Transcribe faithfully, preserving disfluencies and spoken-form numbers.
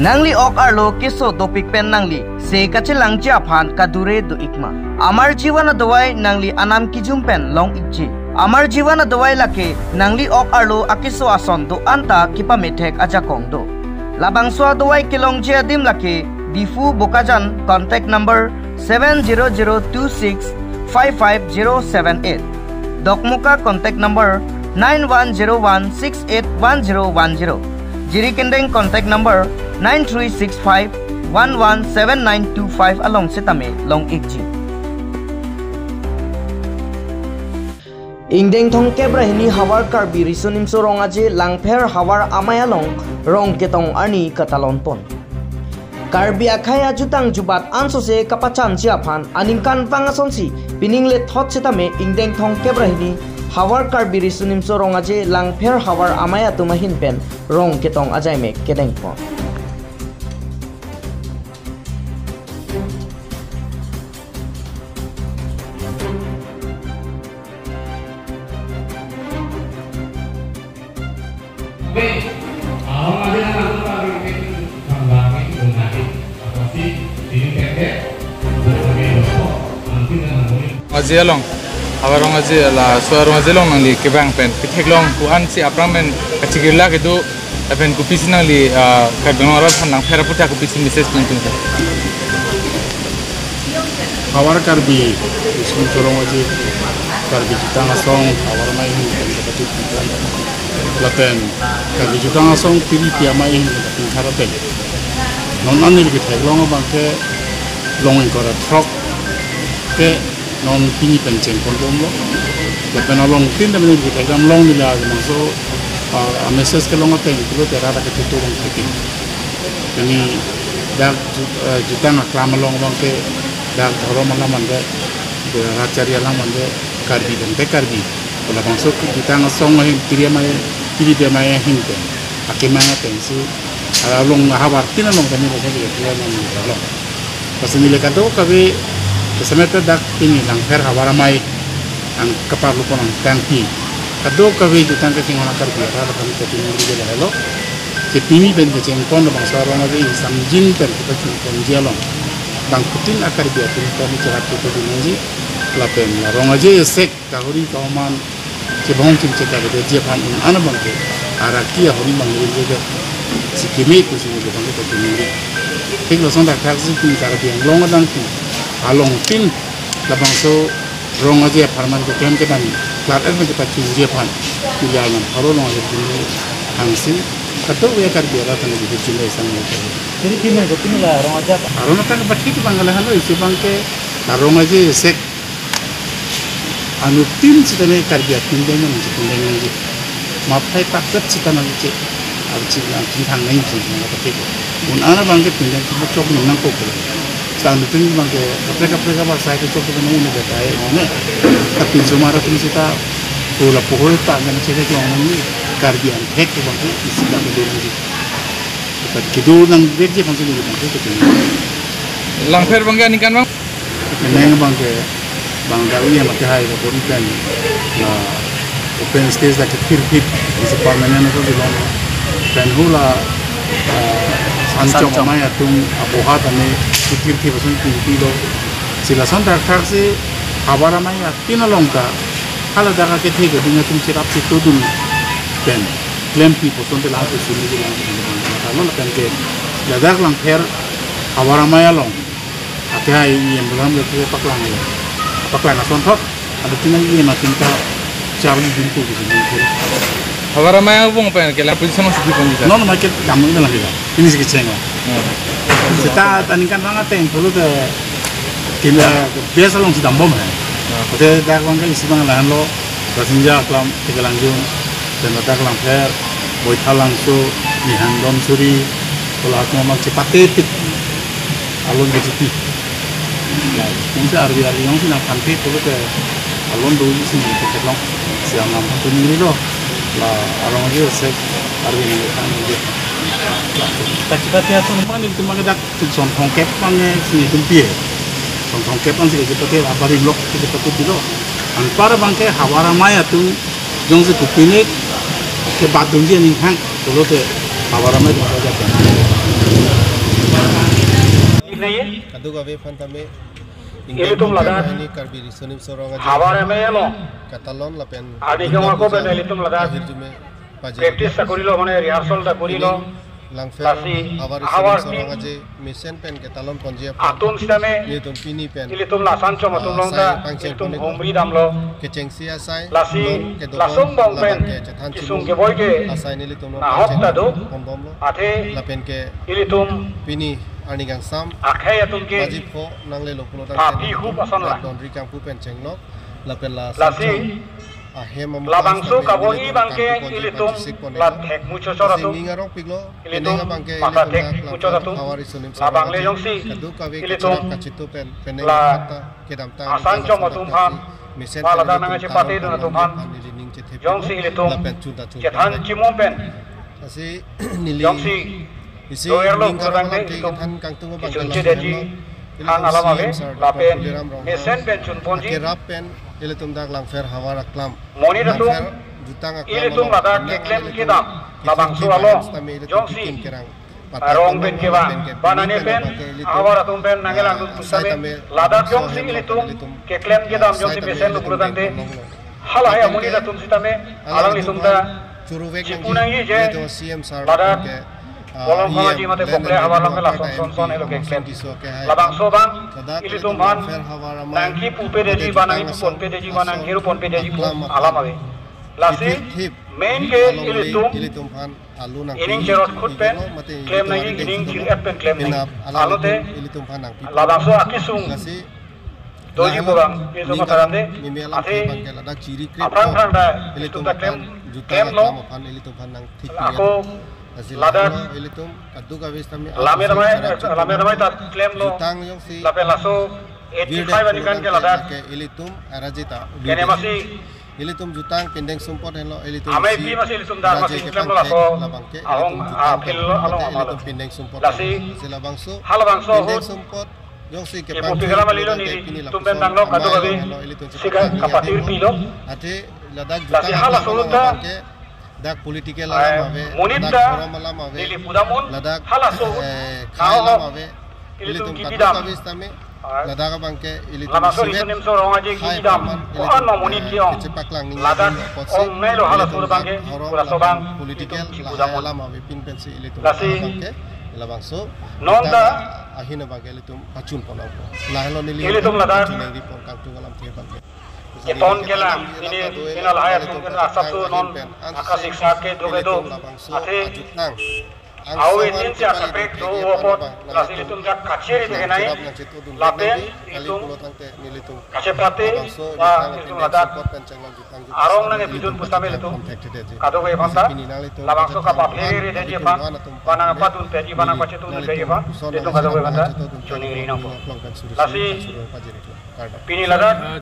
Nangli ok arlo keso dopik pen nangli se kachelangji aphan kadure do-ikma? Amar Jivan adawai nangli anam kijum pen long-ikji. Amar Jivan adawai lake nangli ok arlo akeso ason do-an ta kepamethek ajakong do. Labangso adawai kelongji adim lake Diphu, Bokajan, contact number seven zero zero two six five five zero seven eight. Dokmoka contact number nine one zero one six eight one zero one zero. Jirikindeng contact number nine three six five one one seven nine two five along setame long-ikji. Ingdeng thomkep ra hini Havar Karbi Riso Nimso Rong Aje Langpher Havar Amei along rong ketong arni katalon pon. Karbi akhei ajutang jubat ansose kapachanji aphan aningkanvang asonsi pining lethot setame ingdeng thomkep ra hini Havar Karbi Riso Nimso Rong Aje Langpher Havar Amei atum ahin pen rong ketong ajaimek kedeng pon. Aje along, Havar Rong Aje, laso arong aje along nangli kevang pen ketheklong ko-ansi aphrang pen kachikirla kedo, lapen kopisi nangli, ah, Karbi Anglong arat aphan nangpher aphuthak kopisi message pen tung? Havar Karbi Riso Nimso Rong Aje, Karbi jutang asong Havar Amei ahin pen kapachun pen, lapen Karbi jutang asong piri pi amei ahin pen kapachun thara pen, non anir ketheklong abangke long ingkoi ra throk ke non pini pen chengpon bomlo. Lapen along tin dam ni ketheklong long nila mangso, ah, message kelong ateng pulote rara ke tutu long piti. Kami dak ju-, eh, jutang aklam along abangke dak dhorom alam ande, de rachari alam ande, Karbi pen te Karbi. Labangso jutang asong ahin piri amei, piri pi amei ahin pen akemang atengsi along ahavar tin along kami rasa juga pura nam along. Pas neli kadokave kesemet dak pini Langpher Havar Amei ang kapar lupon ang tangpi. Kadokave jutang kachinghon Karbi arat kami kachinghon juga lahelo. Si pini pen kachingkon labangso arong aje ingsamjin pen kita chingkonji along, bangphutin a Karbi atum kami cherap kita dinji. Lapen la rong aje sek kahuri kaoman chebong chingche kavedet ji aphan un-an abangke araki ahori bang rinjedet si keme pusi neli bangke kachiningri. Thik lason thakthaksi pini Karbi Anglong adang pini along tin labangso rong aje apharman keklem kedam klar et pen kepachunji aphan pilihan pharo rong aje pini hangsi kadokave Karbi arat aphan kepachunji sang. Jadi pini ko pini la rong aje apa? Arong atang kepathik bang lahelo isi bangke la rong aje sek anuttin sitame Karbi apindeng nang chipindeng nangji. Maphai pakket sita nangji. Archi nang chingthang nangji nang kata kiko. Un-an abangke pindeng chipachok nang nangkok. Sita anuttin abangke kaprek kaprek abahasa kechok nang unu betai ne. Kapinso mara atum sita pula pohoi ta nang chekek long nangji. Karbi angthek abangke isi abangke do nangji. Kat kedo nang vekji aphansi neli abangke kedo. Langpher abangke aningkan bang? Keneng abangke bang dak uya mate hai ko pori pen la open stage dak kethir thip isi permanent ko dilong pen hula, ah, Sanchong. Sanchong amei atum apohat ane kethir thip ason tingpi lo. Si lason thakthaksi Havar Amei atin along ta hala dak akethe keding atum cherap si todun pen klempi poson te lang kusuni lang kusuni lang kusuni lo lapen ke ladak Langpher Havar Amei along akehai E M bulam ke paklang lo. Paklang asonthot ada tina E M atum ta charli din tu kusi din tu. Havar Amei abang pen ke la position masih di pon kita. Non mai ke kamu ini lagi lah. Ini si kecheng lo. Hmm. Sita aningkanvang ateng pulote kina biasa long si dambom hai. Hmm. Ote dak abangke isi abang lahenlo, Rasinja aklam, Tegalangjung, dan dak Langpher, Boithalangso, Nihandon Suri, kolak mama chepate pit, alon kechiti. Ya, kungsi arvi arvi yong si nangphan pit pulote alon do isi ni pit long, siang lam pun ni lo, la arong aje sek arvi ni kan ni. Kachepate ason mane itu mane dak Son thomkep abang si tum pie. Son thomkep abang si kachepate abarim lok kachepate pilo. Anpar abangke Havar Amei atum jongsi kopine kebatdunji aning hang pulote Havar Amei atum saja kan. Kadokave aphan tame ilitum ladak ini Karbi Riso Nimso Rong Aje havar M A along ketalon lapen arni kemako pen ilitum ladak ahirjume pajir practice ta korilo, mane rehearsal ta korilo. Langpher lasi havar Riso Nimso Rong Aje mesen pen ketalon ponji aphan atum sitame ilitum pini pen ilitum la Asanchom atum ah, along sai ta pangcheng ilitum ponji humri damlo. Kechengsi asai lasi non kedobom lasong bong pen labang ke chethan kesung chimung keboi ke asai nelitum non nahok pangcheng ta do. Ponbomlo. Athe lapen ke ilitum pini arni kangsam akhei atum ke baji pho nanglelo pulo tangte phapi hup ason la dak Donri Kangpu pen chenglok lapen la lasi Asanchom ahem amo labangso kangpu kabo sitame i bang ke ilitum kangpu ponji ilitum pachisik pon la ilo. Thek muchot chot lasi atum ning arongpiklo. Ilitum penang abang ke masa ilitum thek dak muchot Langpher atum havar Riso Nimso Rong Aje labang le jongsi kadokave ilitum kacharap kachethu pen penang la kata kedamtang Asanchom atum aphan mesen pen ilitum nangchepate dun atum aphan neli ning chethe jongsi ilitum lapen chunta chunta chethan chimum pen lasi neli jongsi isi doyar lo ning karong kurang alam de ke ilitum kethan kangtung abang kechunche Langpher deji lo. Ilitum than alam C M ave sir lapen Doctor Tuliram Ronghang mesen pen chun ponji akerap pen ilitum dak Langpher havar aklam monit atum Langpher jutang aklam ilitum along ladak keklem kedam labangso along jongsi arong pen kevang banane pen havar atum pen nangkelang dun pusitame ladak jongsi ilitum keklem kedam jongsi mesen lo pulo tangte halahei amonit atum sitame alanglitum ta churu vek nangji, chipu nangji je ilitum C M sir ladak ke, ah, kolom E M, pamaji mate Land Bokle and havar Revenue along ke lason Department son son M P helo keklem. Kiso ke hai labangso abang ladak ilitum ilitum aphan Langpher havar amei nangkipu pedeji ade ba jutang nangkipu ason pon pedeji ba ason nangkiru pon pedeji pu aklam aphan alam ave. Lasi kithip thip main ke along le ilitum ilitum aphan alu nangpi ining cherot khut pen ilo mate klem ilitum nangji arke ining chingthum chir-et pen klem nangji. Penap alang alote ilitum, ilitum aphan nangpi labangso akesung lasi doji lahelo pulang ilitum ning kataram de. Mimi alam athe ke abang ke ladak chiri krip aphrang lo. Phrang ta ilitum ilitum ta klem aphan jutang klem lo. Aklam aphan ilitum aphan nangthik ako lasi ladak lahelo ilitum kadokave sitame lame asai damai charap chuntum lame damai ta klem lo. Jutang jongsi lapen laso eighty-five virdet ani kan ke pulotangte ladak ke ilitum araje ta kene virdet masi ilitum jutang pindeng sumpot henlo ilitum amei isi pi masi ilitum dak raje masi klem lo kepangthek laso labang ke ahong ilitum jutang aphil lo pindeng along sumpot amalo. Ilitum pindeng sumpot lasi henlo. Lasi labangso pindeng ahut sumpot jongsi ipu kepangthek pigala mali lo pulotangte neli pini tum lapuson pen tanglo amei kadokave henlo ilitum si siga kapangthek kapatiri adim pilo. Athe ladak lasi jutang hala aklam solo ta abang ke dak political alam ave, monit ladak ta dhorom alam ave, neli pudam un ladak, halaso ahut eh, khei alam ave. Ilitum ilitum kepidam kadokave sitame ladak abang ke ilitum labangso isibet Riso Nimso Rong Aje hai kepidam apharman ko-an ilitum, ma monit eh, ke-ong kechepaklang ningje ladak apotsi ong nai lo halaso ilitum abang dak ke dhorom pura lapen sobang political ilitum chipudam lahai un alam ave pin pensi ilitum lasi abang ke labangso non ta ahin abang ke ilitum pachun pon nangpo. Lahelo neli ilitum ladak pachun nangri pon kangtung alamthe abang ke. Keton kelang, pini, pini lahai atum ke asapso non aka siksa kedo kedo athe awe tin si asapek do apot lasi ilitum jak kachiri de kenai lapen ilitum kachepate ba ilitum ladak arong nangpidun pusitame ilitum kadokave aphan ta labangso kapaphere deji aphan ba nangpadun deji ba nangpachetun deji aphan ilitum kadokave aphan ta choningri nangpo. Lasi pini ladak